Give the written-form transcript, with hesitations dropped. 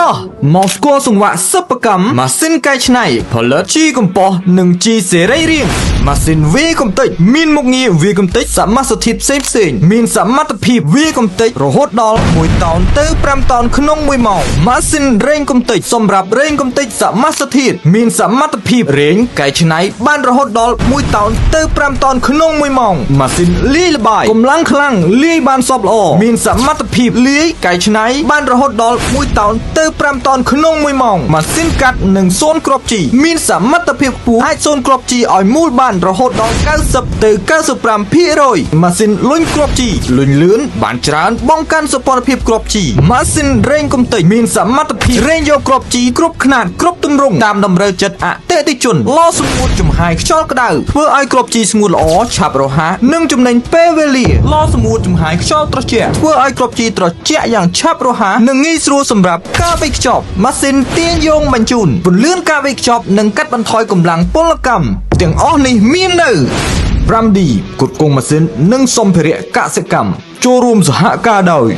តោះមកស្គាល់សង្វាក់សិប្បកម្មម៉ាស៊ីនកែច្នៃផលិតជីកំប៉ុស្តនិងជីសេរីរាង្គម៉ាស៊ីនវាយកំទេចមានមុខងារវាយកំទេចសមាសធាតុផ្សេងផ្សេងៗមានសមត្ថភាពវាយកំទេចរហូតដល់1តោនទៅ5តោនក្នុង1ម៉ោងម៉ាស៊ីនរែងកំទេចសម្រាប់រែងកំទេចសមាសធាតុមានសមត្ថភាពរែងកែច្នៃបានរហូតដល់1តោនទៅ5តោនក្នុង1ម៉ោងម៉ាស៊ីនលាយល្បាយកម្លាំងខ្លាំងលាយបានសព្វល្អមានសមត្ថភាពលាយកែច្នៃបានរហូតដល់1តោនទៅ5តោនក្នុង1ម៉ោងម៉ាស៊ីនកាត់និងសូនគ្រាប់ជីមានសមត្ថភាពខ្ពស់អាចសូនគ្រាប់ជីឲ្យមូលបានរហូតដល់90ទៅ95%ម៉ាស៊ីនលុញគ្រាប់ជីលុញលឿនបានច្រើនបង្កើនសោភ័ណភាពគ្រាប់ជីម៉ាស៊ីនរែងកំទេចមានសមត្ថភាពរែងយកគ្រាប់ជីគ្រប់ខ្នាតគ្រប់ទម្រង់តាមតម្រូវចិត្តអតិថិជនឡសម្ងួតចំហាយខ្យល់ក្តៅធ្វើឲ្យគ្រាប់ជីស្ងួតល្អឆាប់រហ័សនិងចំណេញពេលវេលាឡសម្ងួតចំហាយខ្យល់ត្រជាក់ធ្វើឲ្យគ្រាប់ជីត្រជាក់យ៉ាងឆាប់រហ័សនិងងាយស្រួលសម្រាប់ការវេចខ្ចប់ម៉ាស៊ីនទាញយោងបញ្ជូនពន្លឿនការវេចខ្ចប់និងកាត់បន្ថយកម្លាំងពលកម្មទាំងអស់នេះមាននៅ 5D គ្រប់គ្រងម៉ាស៊ីននិងសម្ភារៈកសិកម្មចូលរួមសហការដោយ